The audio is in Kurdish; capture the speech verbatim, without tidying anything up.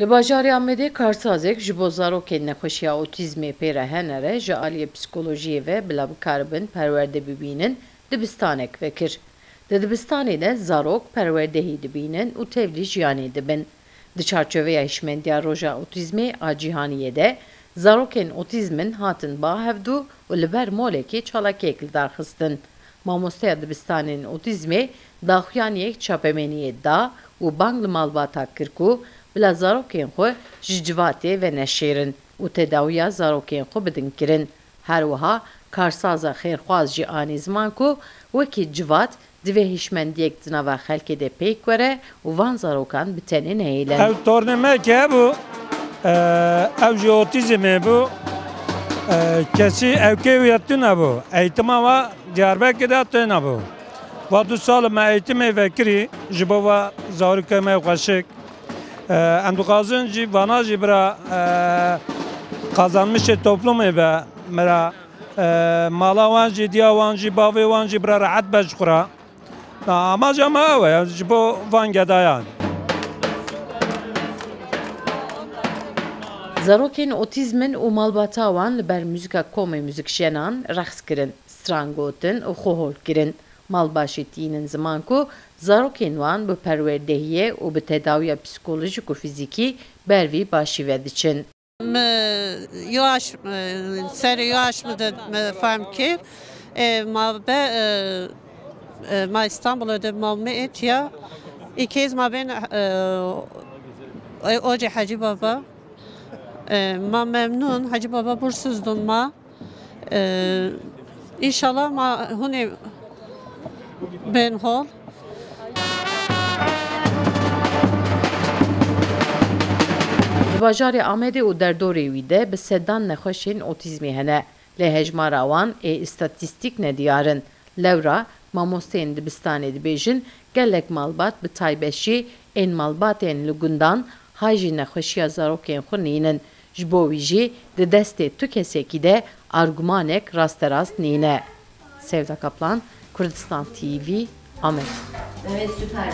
Li bajarê Amedê karsazek ji bo zarokên nexweşiya otîzmê pê re henere ji aliyê psîkolojiyê ve bila bikaribin perwerde bibînin, dibistanek vekir. Di dibistanê de zarok perwerdehî dibînin û tevlî jiyanê dibin. Di çarçoveya hişmendiya Roja Otîzmê a Cîhaniyê de zarokên otîzmin hatin ba hevdû û li ber molekê çalakiyek li dar xistin. Mamosteya dibistanên otîzmê daxuyaniyek çapemeniyê da û bang li malbata kir ku bila zarokên xwe ji civatê veneşêrin û tedawiya zarokên xwe bidin kirin. Her wiha karsaza xêrxwaz jî anî ziman ku wekî civat divê hişmendiyek di nava xelkê de pêk were û van zarokan bi tenê nehêlin. Ew tornê me ke hebû, e, ew jî otîzmê bû. E, kesî ewkê wî tune bû. Eğitima wa Diyarbekir de têne bû. Va du sal me eğitimê vekirî ji bo va zarokê me xweşik. E, em dixwazin jî vana jî bira, e, kazanmişê toplumê be, bira, e, mala wan jî, diya wan jî, bavê wan jî bira rehet be ji xwe re. Na, amaca me ew e, ji bo van gedayan. Zarokên otîzmin û malbata wan li ber muzika komê muzikjenan reqs kirin, stran gotin û xwe hol kirin. Malbat jî tînin ziman ku zarokên wan bi perwerdehiyê û bi tedawiya psîkolojîk û fîzîkî ber vî başî ve diçin. Me yaş, e, serê yaş min de me fehm kir. E, ma be, e, e, ma Îstanbulê de ma me etiya. Îkêz ma bên, e, e, ocê Hecî Baba. E, ma memnun, Hecî Baba bursuz dun ma. E, înşallah ma hunê bên hol. Di bajarê Amedê û derdorê wî de bi sedan nexweşên otîzmî hene, lê hejmara wan ê îstatîstîk nediyar in. Lewra mamosteyên dibistanê dibêjin, gelek malbat, bi taybet jî ên malbatên li gundan, hay jî nexweşiya zarokên xwe nînin. Ji bo wî jî di destê tu kesekî de argumanek rasterast nîne. Sevda Kaplan, Kurdistan T V, Amed. Evet, süper.